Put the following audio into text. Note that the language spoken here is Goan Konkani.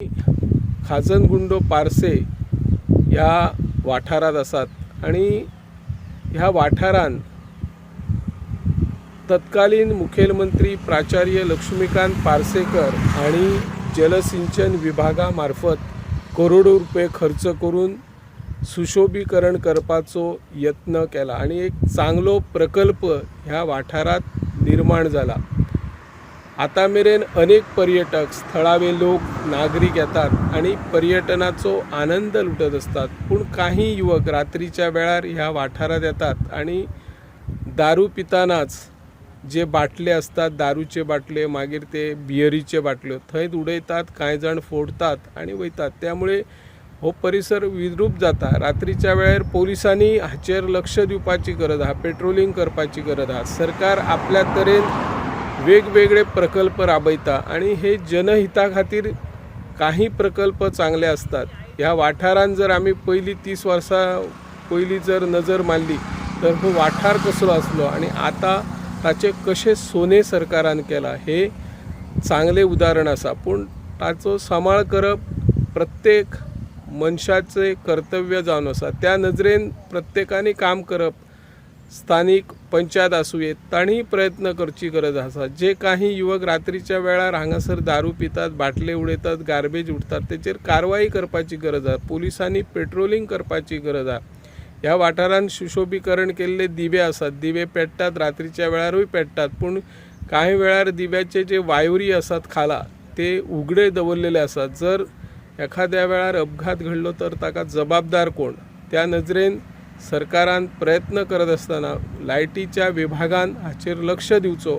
खाजनगुंडो पार्से ह्या वाठारांत आसात आनी ह्या वाठारांत तत्कालीन मुखेलमंत्री प्राचार्य लक्ष्मीकांत पार्सेकर हांणी जलसिंचन विभागा मार्फत करोडो रुपये खर्च करून सुशोभीकरण करपाचो यत्न केला आनी एक चांगलो प्रकल्प ह्या वाठारांत निर्माण जाला. आतां मेरेन अनेक पर्यटक, थळावे लोक, नागरीक येतात आनी पर्यटनाचो आनंद लुटत आसतात. पूण काही युवक रात्रीच्या वेळार ह्या वाठारांत येतात आनी दारू पितानाच जे बाटले आसतात, दारूचे बाटले, मागीर ते बियरीचे बाटल्यो थंयच उडयतात, कांय जाण फोडटात आनी वयतात. त्यामुळे हो परिसर विद्रूप जाता. रात्रीच्या वेळार पोलिसांनी हाचेर लक्ष दिवपाची गरज आहा, पेट्रोलिंग करपाची गरज आहा. सरकार आपल्या तरेन वेगवेगळे प्रकल्प राबयता आनी हे जनहिता खातीर काही प्रकल्प चांगले आसतात. ह्या वाठारान जर आमी पयलीं 30 वर्सां पयलीं जर नजर मारली तर हो वाठार कसलो आसलो आनी आतां ताचें कशें सोने सरकारान केलां हें चांगलें उदाहरण आसा. पूण ताचो सांबाळ करप प्रत्येक मनशाचें कर्तव्य जावन आसा. त्या नजरेन प्रत्येकानी काम करप, स्थानीक पंचायत आसूं येत, तांणी प्रयत्न करची गरज आसा. जे काही युवक रात्रीच्या वेळार हांगासर दारू पितात, बाटले उडयतात, गार्बेज उडतात, तेचेर कारवाई करपाची गरज आसा. पुलिसांनी पेट्रोलिंग करपाची गरज आसा. ह्या वाठारांत सुशोभीकरण केल्ले दिवे आसात. दिवे पेट्टात, रात्रीच्या वेळारूय पेट्टात, पूण कांय वेळार दिव्याचे जे वायरी आसात खाला ते उगडे दवरलेले आसात. जर एखाद्या वेळार अपघात घडलो तर ताका जबाबदार कोण? त्या नजरेन सरकारान प्रयत्न करत आसतना लायटीच्या विभागान हाचेर लक्ष दिवचो.